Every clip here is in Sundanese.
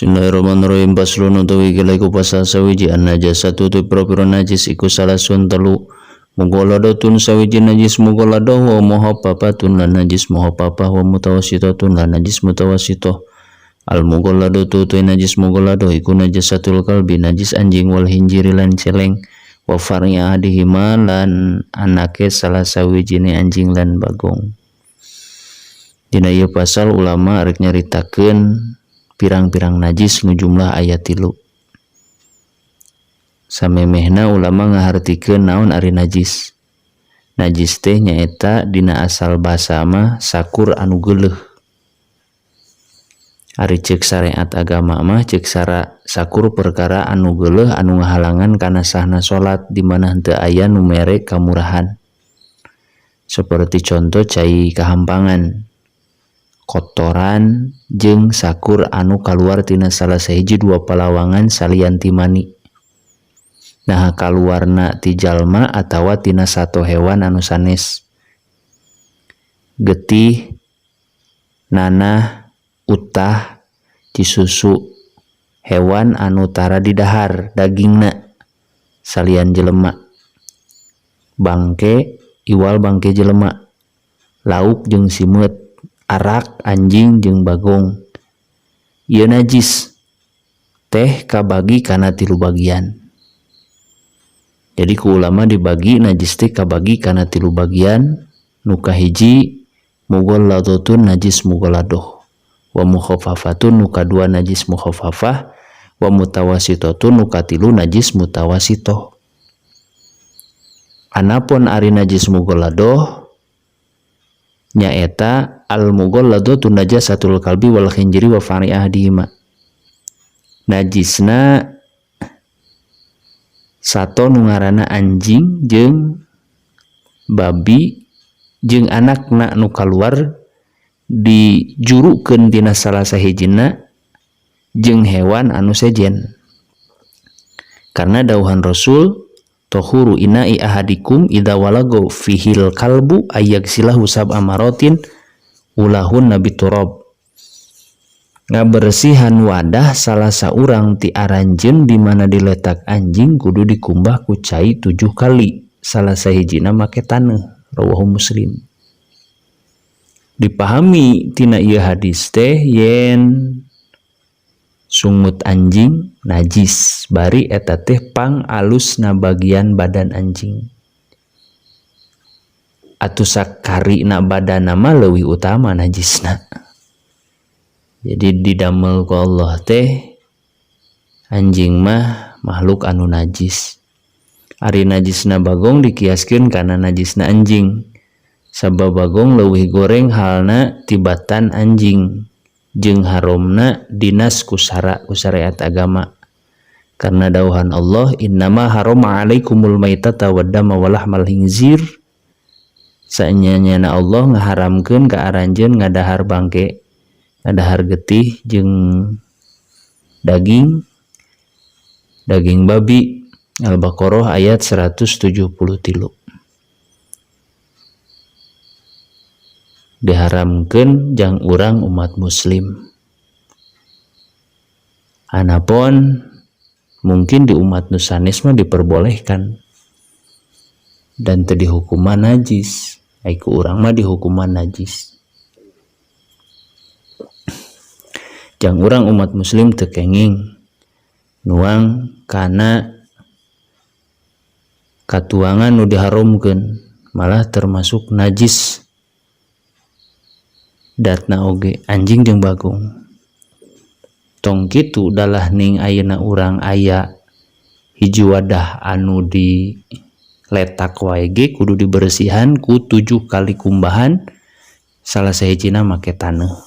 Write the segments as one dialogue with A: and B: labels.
A: Bismillahirrahmanirrahim. Faslun utawi ikilah iku pasal sawiji. An najasatu tu pira-pira najis iku salasun telu. Mughalladatun sawiji najis mughalladah, wa mukhaffafatun lan najis mukhaffafah, wa mutawassitatun lan najis mutawassithah. Al mughalladatu tu najis mughalladah iku najasatul kalbi najis anjing, wal khinziri lan celeng, wa far'i ahadihima lan anake salah sawijine anjing lan bagong. Dina ieu pasal ulama rek nyaritakeun pirang-pirang najis nu jumlah aya 3. Samemehna ulama ngahartikeun naon ari najis. Najis teh nyaeta dina asal basa mah sakur anu geuleuh. Ari ceuk syariat agama mah ceuk sara sakur perkara anu geuleuh anu ngahalangan kana sahna salat di mana henteu aya nu mere kamurahan. Seperti contoh cai kahampangan, kotoran jeung sakur anu kaluar tina salah sahiji dua palawangan salian ti mani. Nah, kaluarna ti jalma atawa tina sato hewan anu sanes. Getih, nanah, utah, cisusu hewan anu tara didahar dagingna salian jelema. Bangke, iwal bangke jelema, lauk jeung simeut, arak anjing jeung bagong. Ieu najis teh kabagi kana 3 bagian. Jadi ku ulama dibagi najis teh kabagi kana 3 bagian. Nu kahiji mughalladatun najis mughalladah, wa mukhaffafatun nu kadua najis mukhaffafah, wa mutawassitatun nu katilu najis mutawassithah. Anapun ari najis mughalladah nyaeta al mughalladatu najasatul kalbi wal khinjiri wa fari ahdihima. Najisna sato nu ngaranna anjing jeung babi jeung anakna nu kaluar dijurukeun tina salah sahijina jeung hewan anu sejen. Karena dauhan Rasul, tohuru ina'i ahadikum idza walago fihil kalbu ayyagsilahu sab'a marotin ulahun nabi turab. Ngabersihan wadah salah saurang ti aranjeun di mana diletak anjing kudu dikumbah ku cai 7 kali, salah sahijina make taneuh. Rawahu Muslim. Dipahami tina ieu hadis teh yen sungut anjing najis, bari eta teh pang alusna bagian badan anjing. Atuh sakarina badanna mah leuwih utama najisna. Jadi didamel ku Allah teh anjing mah makhluk anu najis. Ari najisna bagong dikiaskeun kana najisna anjing. Sabab bagong leuwih goreng halna tibatan anjing jeung haromna dinas ku syariat agama. Karena dauhan Allah, innama harama alaikumul maitata waddama walahmal khinzir. Saenyana Allah ngaharamkeun ka aranjeun ngadahar bangke, ngadahar getih jeung daging babi. Al-Baqarah ayat 173. Diharamkeun jang urang umat muslim. Anapun mungkin di umat nu sanes mah diperbolehkan dan teu dihukuman najis. Ai ku urang mah dihukuman najis. Jang urang umat muslim teu kenging nuang kana katuangan nu diharomkeun, malah termasuk najis datna oge anjing jeung bagong. Tong kitu dalah ning ayeuna urang aya hiji wadah anu diletak wae ge kudu dibersihan ku 7 kali kumbahan, salah sahijina make taneuh.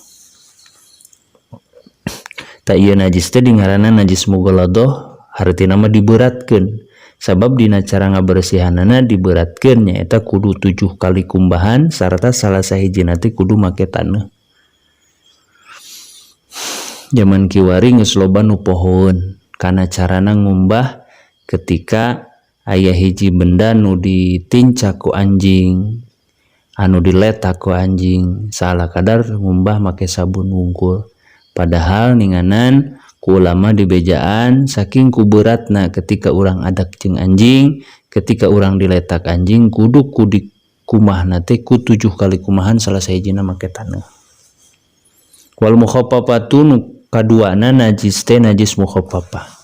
A: Ta ieu najis teh dingaranna najis mughalladah, hartina mah diberatkeun. Sabab dina cara ngabersihanana diberatkeun nyaeta kudu 7 kali kumbahan sarta salah sahijina teh kudu make taneuh. Zaman kiwari geus loba nu pohoeun kana carana ngumbah ketika aya hiji benda nu ditincak ku anjing, anu diletak ku anjing, salah kadar ngumbah make sabun wungkul. Padahal ninganan Ku ulama dibejaan saking ku beratna ketika urang adak jeung anjing, ketika urang diletak anjing kudu ku dikumahna teh ku 7 kali kumahan salah sahijina make taneuh. Wal mukhaffafatu nu kaduana najis teh najis mukhaffafah.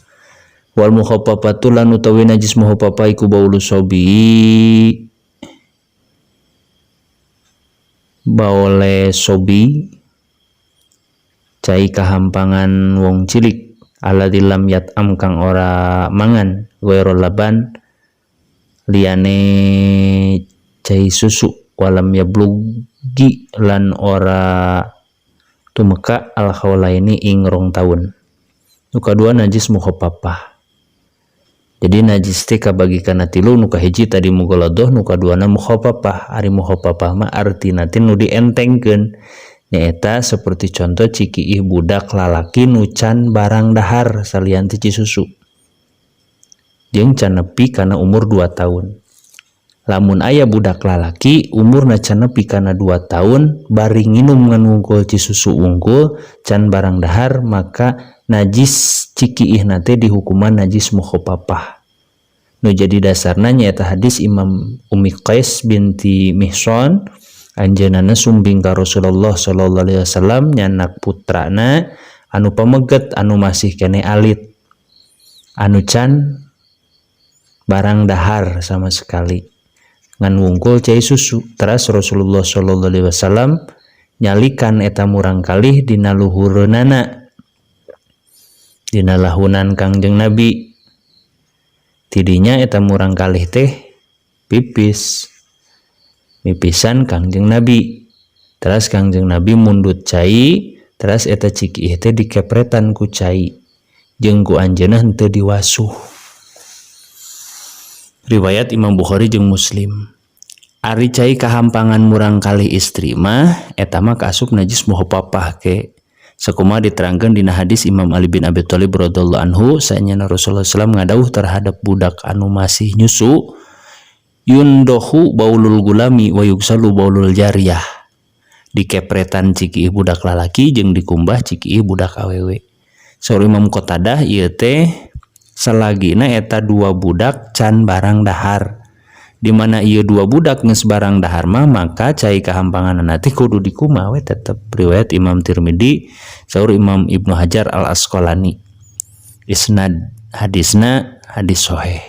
A: Wal mukhaffafatu lan utawi najis mukhaffafah iku baulu sobi baole sobi cai kahampangan wong cilik alladzi lam yat'am kang ora mangan ghairul laban liyane cai susu walam yablughi lan ora tumeka al haulaini ing rong taun. Nu kadua najis mukhaffafah. Jadi najis teh kabagi kana tilu, nu kahiji tadi mughaladhah, nu kaduana mukhaffafah. Ari mukhaffafah mah artina teh nu dientengkeun, nyaeta seperti contoh cikiih budak lalaki nu can barang dahar salian ti cisusu jeung can nepi kana umur 2 tahun. Lamun aya budak lalaki umurna can nepi kana 2 tahun bari nginum ngan wungkul cisusu wungkul can barang dahar, maka najis cikiihna teh dihukuman najis mukhaffafah. Nu jadi dasarna nyaeta hadis Imam Ummi Qais binti Mihsan, anjeunna sumbing ka Rasulullah sallallahu alaihi wasallam nyanak putrana anu pameget anu masih keneh alit anu can barang dahar sama sekali ngan wungkul cai susu. Teras Rasulullah sallallahu alaihi wasallam nyalikan eta murang kalih dina luhureunana dina lahunan Kangjeng Nabi. Tidinya eta murang kalih teh pipis mipisan Kangjeng Nabi. Teras Kangjeng Nabi mundut cai, teras eta cikiih teh dikepretan ku cai jeung ku anjeunna henteu diwasuh. Riwayat Imam Bukhari jeung Muslim. Ari cai kahampangan murang kalih istri mah eta mah kaasup najis mukhaffafah ke. Sakumaha diterangkeun dina hadis Imam Ali bin Abi Thalib radhiyallahu anhu, saenyana Rasulullah sallallahu alaihi wasallam ngadawuh terhadap budak anu masih nyusu, yundohu baulul gulami wa yugsalu baulul jariyah. Dikepretan cikiih budak lalaki jeung dikumbah cikiih budak awewe. Saur Imam Qatadah ieu teh salagina eta dua budak can barang dahar. Di mana ieu dua budak geus barang dahar mah maka cai kahampanganna teh kudu dikumbah we tetep. Riwayat Imam Tirmidzi, saur Imam Ibnu Hajar Al Asqalani. Isnad hadisna hadis sahih.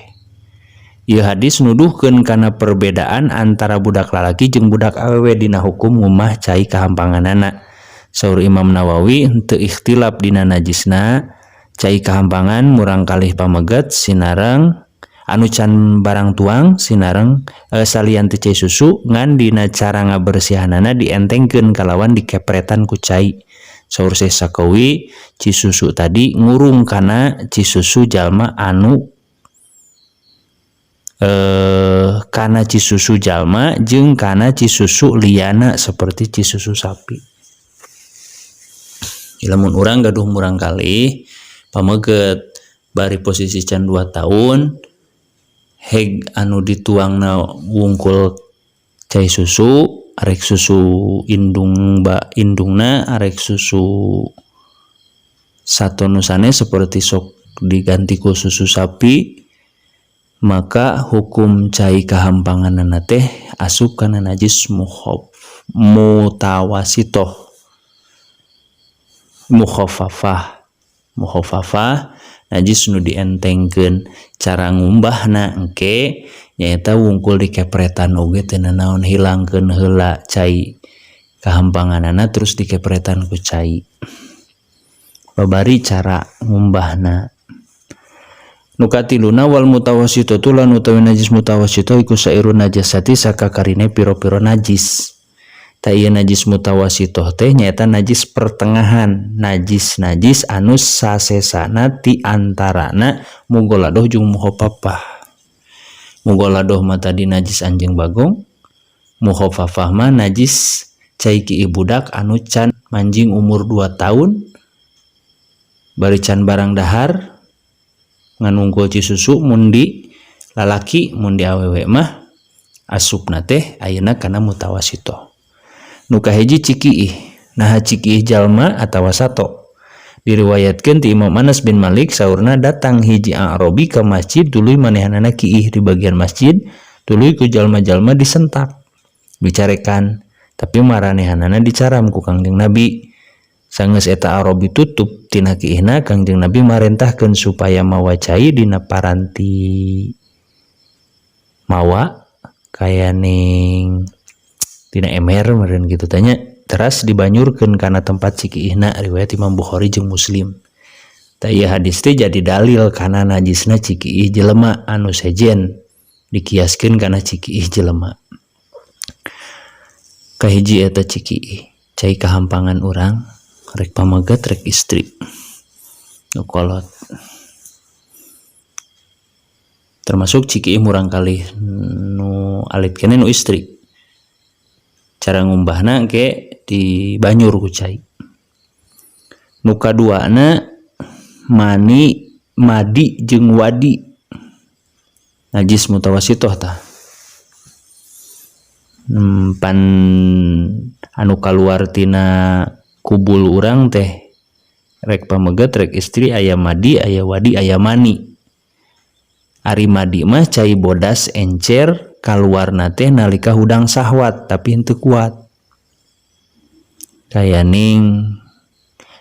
A: Ieu hadis nuduhkeun kana perbedaan antara budak lalaki jeung budak awewe dina hukum ngumah cai kahampanganana. Saur Imam Nawawi henteu ikhtilaf dina najisna cai kahampangan murang kalih pameget sinareng anu can barang tuang sinareng salian ti cai susu ngan dina cara ngabersihanana dientengkeun kalawan dikepretan ku cai. Saur Syekh Sakawi ci susu tadi ngurung kana ci susu jalma anu kana ci susu jalma jeung kana ci susu liana seperti ci susu sapi. Lamun urang gaduh murang kalih pameget bari posisi can 2 tahun heg anu dituangna wungkul cai susu, arek susu indung ba indungna, arek susu satonusane seperti sok diganti ku susu sapi, maka hukum cai kahampanganana teh asup kana najis mutawasitoh mukhaffafah. Mukhaffafah najis nu dientengkeun cara ngumbahna engke nyaeta wungkul dikepretan oge teu nanaon, hilangkeun heula cai kahampanganana terus dikepretan ku cai. Babari cara ngumbahna. Nu katiluna wal mutawassitatu lan utawi najis mutawassitah iku sairun najasati sakakarine pira-pira najis. Ta ieu najis mutawassithah teh nyaeta najis pertengahan, najis-najis anu sasesana ti antarana mughaladhah jeung mukhaffafah. Mughaladhah mah tadi najis anjing bagong, mukhaffafah mah najis cai kieu budak anu can manjing umur 2 tahun bari can barang dahar ngan wungkul ci susu mundi lalaki mundi awewe mah asupna teh ayeuna kana mutawassithah. Nu kahiji cikiih, naha cikiih jalma atawa sato. Diriwayatkeun ti Imam Anas bin Malik saurna datang hiji A'rabi ka masjid tuluy manehanana kiih di bagian masjid tuluy ku jalma-jalma disentak dicarekan tapi maranehanana dicaram ku Kangjeng Nabi. Sanggeus eta A'rabi tutup tina kiihna Kangjeng Nabi marentahkeun supaya mawa cai dina paranti mawa kaya ning tina emer meureun kitu teh nya teras dibanyurkeun kana tempat cikiihna riwayat Imam Bukhari jeung Muslim. Tah ieu hadis teh jadi dalil kana najisna cikiih jelema anu sejen dikiaskeun kana cikiih jelema. Kahiji eta cikiih cai kahampangan urang rek pamaget rek istri nu kolot. Termasuk cikiih murangkalih nu alit keneh nu istri. Cara ngumbahna ge dibanyur ku cai. Nu kaduana mani madi jeung wadi najis mutawasitoh tah. Pan anu kaluar tina kubul urang teh rek pameget rek istri aya madi aya wadi aya mani. Ari madi mah cai bodas encer kaluarna teh nalika hudang sahwat tapi henteu kuat. Kayaning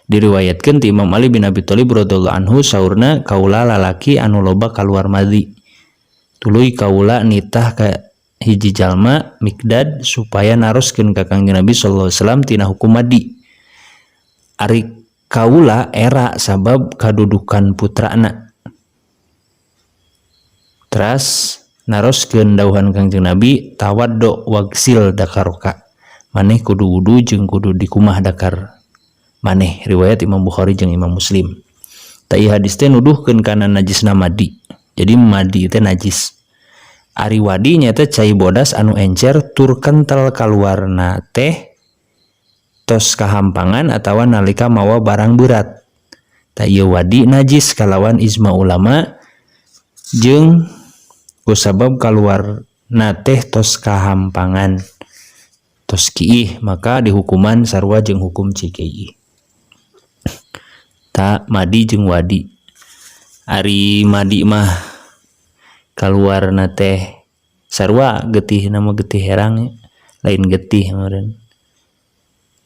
A: diriwayatkeun ti Imam Ali bin Abi Thalib radhiyallahu anhu saurna kaula lalaki anu loba kaluar madi. Tuluy kaula nitah ka hiji jalma Mikdad supaya naroskeun ka Kangjeng Nabi sallallahu alaihi wasallam tina hukum madi. Ari kaula era sabab kadudukan putrana. Teras naroskeun dauhan Kangjeng Nabi tawaddo wagsil dakaroka. Maneh kudu wudu jeung kudu dikumah dakar maneh riwayat Imam Bukhari jeung Imam Muslim. Tah ieu hadis teh nuduhkeun kana najisna madi. Jadi madi teh najis. Ari wadi nya teh cai bodas anu encer tur kental kaluarna teh tos kahampangan atawa nalika mawa barang berat. Tah ieu wadi najis kalawan ijma ulama jeung kusabab kaluarna teh tos kahampangan tos kiih maka dihukuman sarua jeung hukum cikiih. Ta madi jeung wadi. Ari madi mah kaluarna teh sarua getihna mah getih herang lain getih meureun.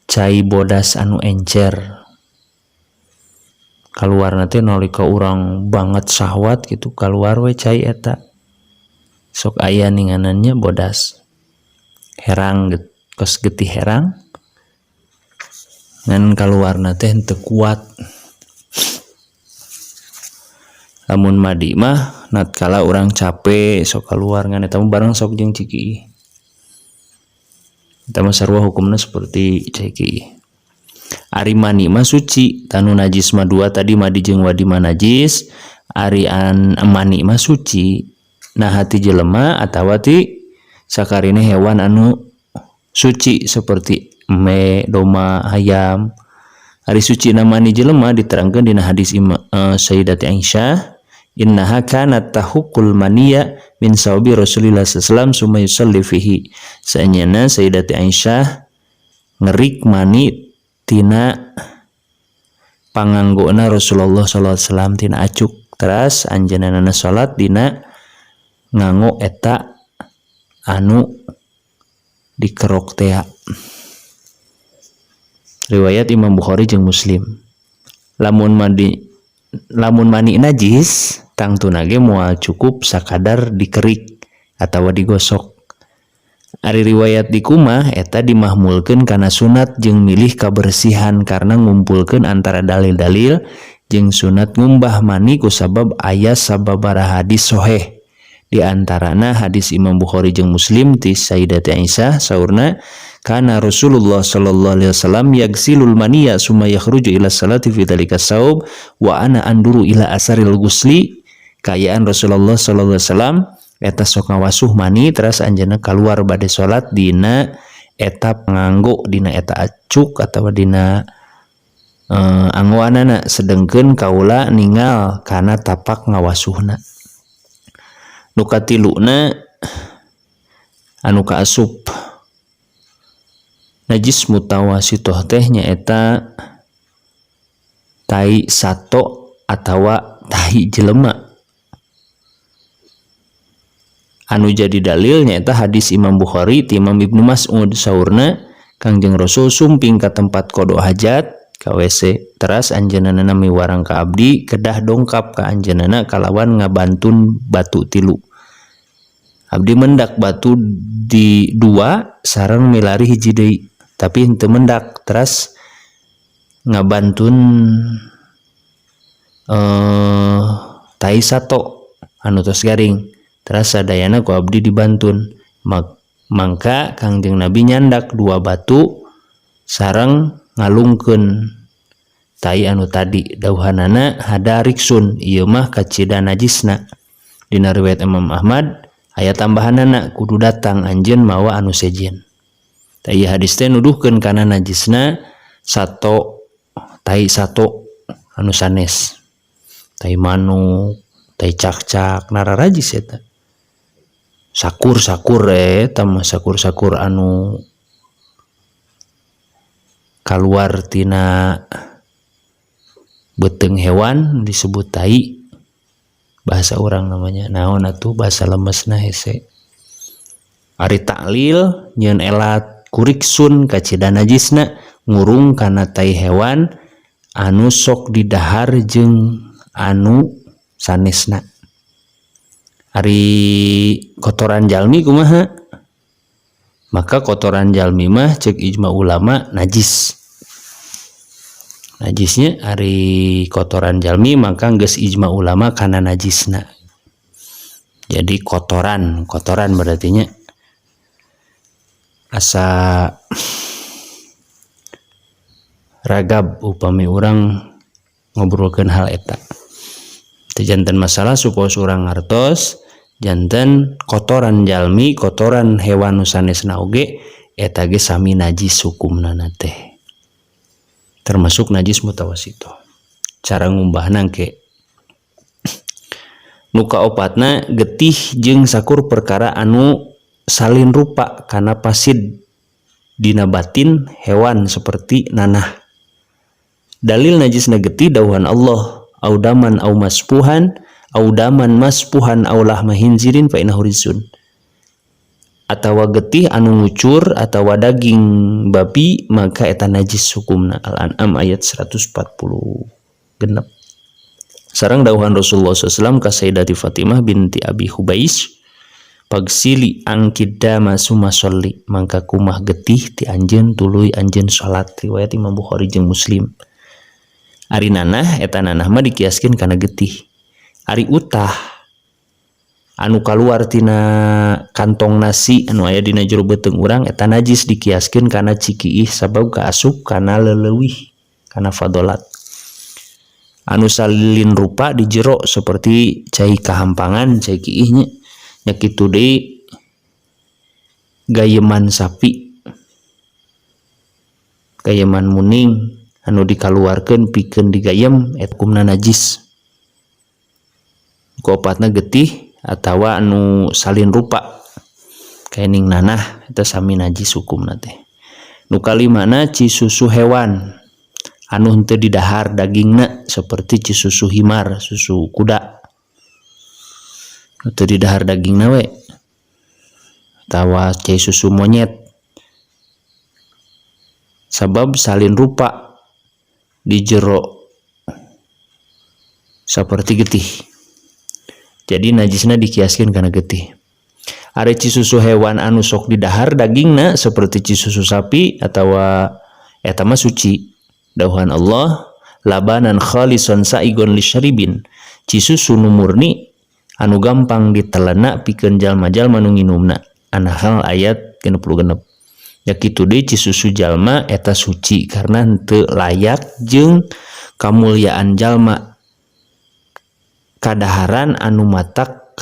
A: Cai bodas anu encer kaluarna teh nalika urang banget syahwat gitu kaluar we cai eta. Sok aya ninganannya bodas herang kos getih herang ngan kaluarna teh henteu kuat. Lamun madi mah natkala urang capek sok kaluar ngan eta mah bareng sok jeung cikiih. Eta mah sarua hukumna seperti cikiih. Ari mani mah suci, tanu najis mah dua tadi madi jeung wadi mah najis, ari an mani mah suci. Nah hati jelema atawa ti sakarine hewan anu suci seperti eme, domba, hayam. Ari suci na mani jelema diterangkeun dina hadis Sayyidati Aisyah, innaha kanat tahukul maniya min sawbi Rasulillah sallallahu alaihi wasallam summa yusalli fihi. Saenyana Sayyidati Aisyah ngerik mani tina panganggona Rasulullah sallallahu alaihi wasallam tina acuk. Teras anjeunna salat dina nganggo eta anu dikerok tea. Riwayat Imam Bukhari jeung Muslim. Lamun mani najis tangtuna ge moal cukup sakadar dikerik atawa digosok. Ari riwayat di kumah eta dimahmulkeun kana sunat jeung milih kabersihan karena ngumpulkeun antara dalil-dalil jeung sunat ngumbah mani kusabab aya sababaraha hadis soheh. Di antarana hadis Imam Bukhari jeung Muslim ti Sayyidati Aisyah saurna kana Rasulullah sallallahu alaihi wasallam yagsilul maniya summa yakhruju ila salati fi dzalika saub wa ana anduru ila asaril ghusli. Kaayaan Rasulullah sallallahu alaihi wasallam eta sok ngawasuh mani teras anjeunna kaluar bade salat dina eta panganggo dina eta acuk atawa dina anggoanana sedengkeun kaula ningal kana tapak ngawasuhna. Nu katiluna anu kaasup najis mutawasitoh teh nyaeta Tai sato atawa tai jelema. Anu jadi dalil nyaeta hadis Imam Bukhari ti Imam Ibnu Mas'ud saurna Kangjeng Rasul sumping ka tempat qada hajat ka WC teras anjeunna miwarang ka abdi kedah dongkap ka anjeunna kalawan ngabantun batu tilu. Abdi mendak batu di dua sareng milari hiji deui tapi henteu mendak teras ngabantun tai sato anu tos garing teras sadayana ku abdi dibantun. Mangka Kangjeng Nabi nyandak dua batu sareng ngalungkeun tai anu tadi dauhanana hada riksun ieu mah kacida najisna. Dina riwayat Imam Ahmad aya tambahanana kudu datang anjeun mawa anu sejen. Tah ieu hadis teh nuduhkeun kana najisna sato tai sato anu sanes. Tai manuk, tai cakcak nararajis eta. Sakur-sakur eta mah sakur-sakur anu kaluar tina beuteung hewan disebut tai. Bahasa urang namanya naon atuh bahasa lemesna hese. Ari taklil nyeun elat kuriksun kacida najisna ngurung kana tai hewan anu sok didahar jeung anu sanesna. Ari kotoran jalmi kumaha? Maka kotoran jalmi mah cek ijma ulama najis. Najisnya ari kotoran jalmi maka geus ijma ulama kana najisna. Jadi kotoran, kotoran berarti nya asa ragab upami urang ngobrolkeun hal eta. Teu janten masalah supaya urang ngartos janten kotoran jalmi, kotoran hewan nu sanesna oge eta ge sami najis hukumna teh. Termasuk najis mutawasito. Cara ngumbahna ke nu kaopatna getih jeung sakur perkara anu salin rupa kana pasid dina batin hewan seperti nanah. Dalil najisna getih dawuhan Allah audaman au maspuhan audaman maspuhan au lahma hinzirin fa innahu rizun. Atawa getih anu ngucur atawa daging babi maka eta najis hukumna. Al-An'am ayat 140 genep. Sareng dawuhan Rasulullah shallallahu alaihi wasallam ka Sayyidati Fatimah binti Abi Hubais pagsili angkidama summa sholli mangka kumah getih ti anjeun tuluy anjeun salat. Riwayat Imam Bukhari jeung Muslim. Ari nanah eta nanah mah dikiaskeun kana getih. Ari utah anu kaluar tina kantong nasi anu aya dina jero beuteung urang eta najis dikiaskeun kana cikiih sabab kaasup kana leleuwih kana fadolat. Anu salilin rupa di jero seperti cai kahampangan cai kiih nya nya kitu deui gayeman sapi gayeman muning anu dikaluarkeun pikeun digayem eta hukumna najis. Kaopatna getih atawa anu salin rupa kaening nanah eta sami najis hukumna teh. Nu kalimana cisusu hewan anu henteu didahar dagingna seperti cisusu himar, susu kuda. Henteu didahar dagingna we. Atawa cai susu monyet. Sabab salin rupa di jero seperti getih. Jadi najisna dikiaskeun kana getih. Ari cisusu hewan anu sok didahar dagingna seperti cisusu sapi atawa eta mah suci. Dawuhan Allah labanan khalison saigon lisyaribin. Cisusu nu murni anu gampang ditelena pikeun jalma-jalma nu nginumna. An-Nahl ayat 66. Ya kitu deui cisusu jalma eta suci karena henteu layak jeung kamulyaan jalma. Kadaharan anu matak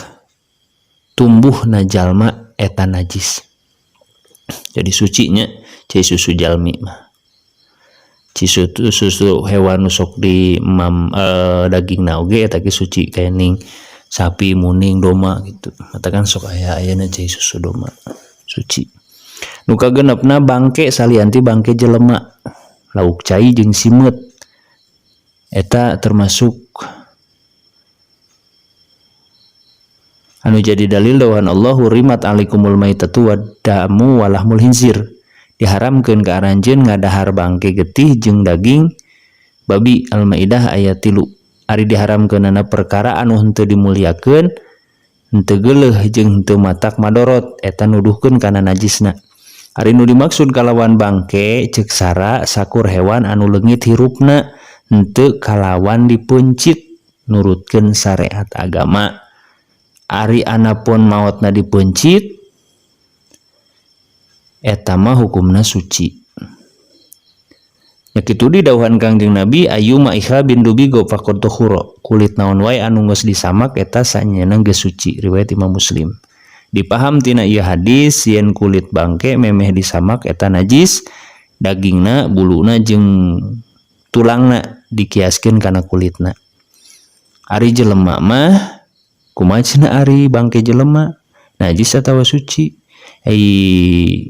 A: tumbuhna jalma eta najis. Jadi sucinya cai susu jalmi mah. Cisusu susu hewan nu sok di mam dagingna oge eta ge suci kaening sapi, muning, domba gitu. Matakan sok aya ayeuna cai susu domba suci. Nu kagenepna bangke salianti bangke jelema. Lauk cai jeung simeut. Eta termasuk anu jadi dalil dawuhan Allah hurrimat alaikumul maitatu wad-damu walahmul khinzir. Diharamkeun ka aranjeun ngadahar bangke getih jeung daging babi. Al-Maidah ayat 3. Ari diharamkeunana perkara anu henteu dimuliakeun, henteu geuleuh jeung henteu matak madorot, eta nuduhkeun kana najisna. Ari nu dimaksud kalawan bangke ceuk sara sakur hewan anu leungit hirupna henteu kalawan dipeuncit nurutkeun syariat agama. Ari anapun maotna dipeuncit eta mah hukumna suci. Nya kitu di dawuhan Kangjeng Nabi ayyuma ikhabin dubigo faqad tahura, kulit naon wae anu geus disamak eta sanyana geus suci, riwayat Imam Muslim. Dipaham tina ieu hadis yen kulit bangke memeh disamak eta najis, dagingna, buluna jeung tulangna dikiaskeun kana kulitna. Ari jelema mah kumaha cenah ari bangke jelema najis atawa suci? Ai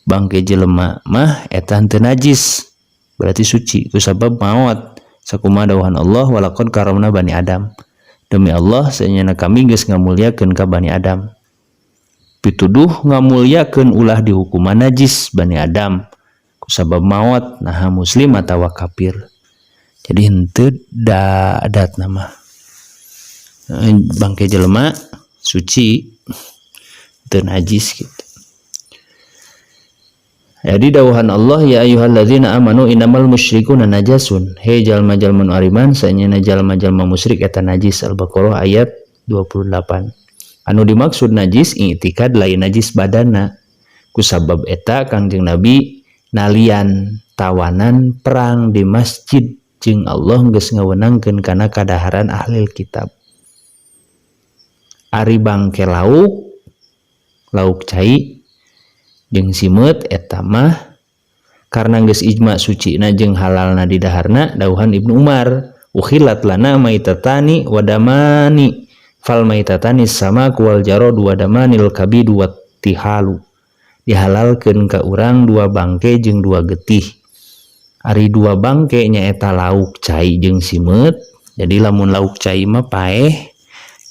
A: bangke jelema mah eta henteu najis, berarti suci kusabab maot. Sakumaha dawuhan Allah walaqad karamna bani Adam. Demi Allah sanyana kami geus ngamuliakeun ka bani Adam. Pituduh ngamuliakeun ulah dihukuman najis bani Adam kusabab maot naha muslim atawa kafir. Jadi henteu adatna mah bangke jelema suci teu najis gitu. Jadi dawuhan Allah ya ayyuhallazina amanu innamal musyrikuna najasun. Hei jalma-jalma nu ariman sanyana jalma-jalma musyrik eta najis. Al-Baqarah ayat 28. Anu dimaksud najis i'tikad lain najis badana. Kusabab eta Kangjeng Nabi nalian tawanan perang di masjid jeung Allah geus ngawenangkeun kana kadaharan ahli kitab. Ari bangke lauk, lauk cai jeung simeut eta mah karena geus ijma sucina jeung halalna di daharna dawuhan Ibnu Umar ukhillat lana maitatani wadamani fal maitatani samaku wal jaradu wadamanil kabidu wattihalu. Dihalalkeun ka urang dua bangke jeung dua getih. Ari dua bangke nyaeta lauk cai jeung simeut. Jadi lamun lauk cai mah paeh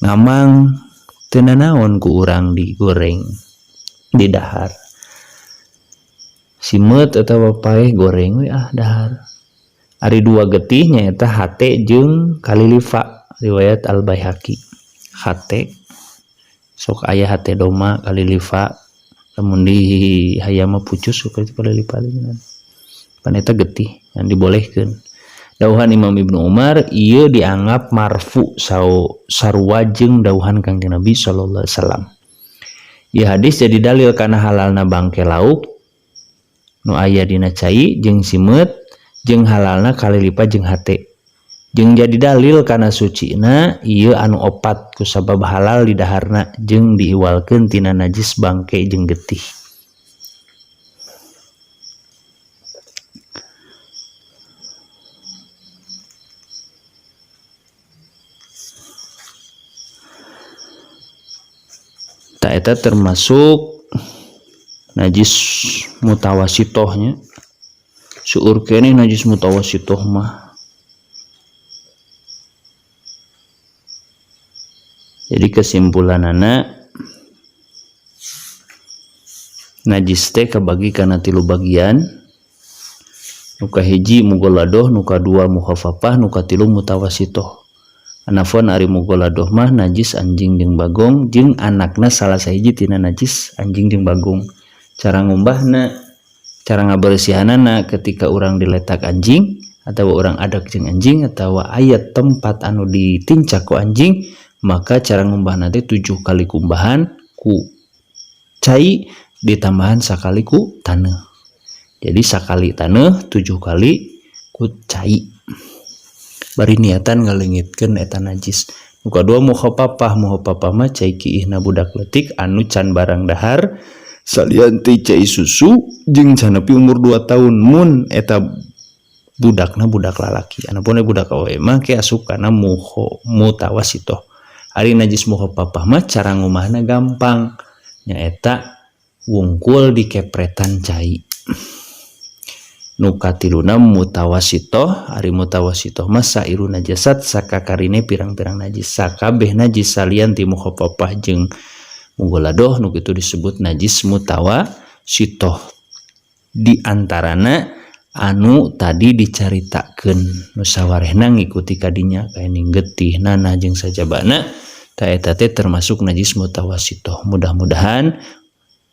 A: ngamang teu nanaon ku urang digoreng di dahar. Simeut atawa paeh goreng we ah dahar. Ari dua getih nyaeta hate jeung kalilifa, riwayat Al-Baihaqi. Hate sok aya hate doma kalilifa, lamun di hayam mah pucus sok itu kalilifa leunan. Pan eta getih yang dibolehkeun. Dawuhan Imam Ibnu Umar ieu dianggap marfu sarua jeung dawuhan Kangjeng Nabi sallallahu alaihi wasallam. Ieu hadis jadi dalil kana halalna bangke lauk nu aya dina cai jeung simeut jeung halalna kalilipa jeung hate. Jeung jadi dalil kana sucina ieu anu opat kusabab halal di daharna jeung diiwalkeun tina najis bangke jeung getih. Ta eta termasuk najis mutawasitohnya. Seueur keneh najis mutawasitoh mah. Jadi kesimpulanana najis teh kabagi kana tilu bagian. Nu kahiji mughalladoh, nu kadua mukhafafah, nu katilu mutawasitoh. Anafon ari mughalladoh mah najis anjing jeung bagong jeung anakna salah sahiji tina najis anjing jeung bagong. Cara ngumbahna, cara ngabersihanana ketika urang diletak anjing atau urang adak jeung anjing atau aya tempat anu ditincak ku anjing, maka cara ngumbahna teh 7 kali kumbahan ku cai ditambahan sakali ku taneuh. Jadi sakali taneuh 7 kali ku cai. Bari niatan ngaleungitkeun eta najis. Nu kadua mukhafafah, mukhafafah mah cai kiihna budak leutik anu can barang dahar salian ti cai susu jeung can nepi umur 2 tahun mun eta budakna budak lalaki. Anapun budak awewe mah ke asup kana mutawasitoh. Ari najis mukhafafah mah cara ngumahna gampang, nyaeta wungkul dikepretan cai. Nu katiluna mutawasitoh. Ari mutawasitoh mah sairu najasat, sakakarine pirang-pirang najis, sakabeh najis salian ti mukhaffafah jeung mughalladoh nu kitu disebut najis mutawasitoh. Di antarana anu tadi dicaritakeun, nu sawarehna ngikuti kadinya, kayak getih, nanah, jeung sajabana, ta eta teh termasuk najis mutawasitoh. Mudah-mudahan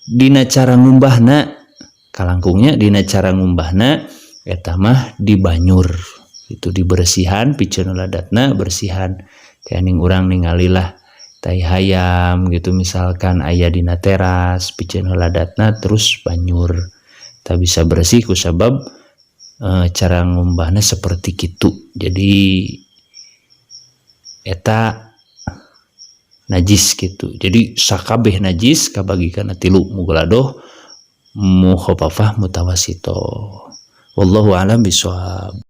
A: dina cara ngumbahna kalangkungnya, dina cara ngumbahna eta mah dibanyur itu, dibersihan, piceun ladatna bersihan. Kayak ning urang ningalilah tai hayam gitu misalkan aya dina teras, piceun ladatna terus banyur tak bisa bersih ku sabab cara ngumbahna seperti gitu. Jadi eta najis gitu. Jadi sakabeh najis kabagi kana tilu: mughalladoh, mukhaffafah, mutawasito. Wallahu alam bisawab.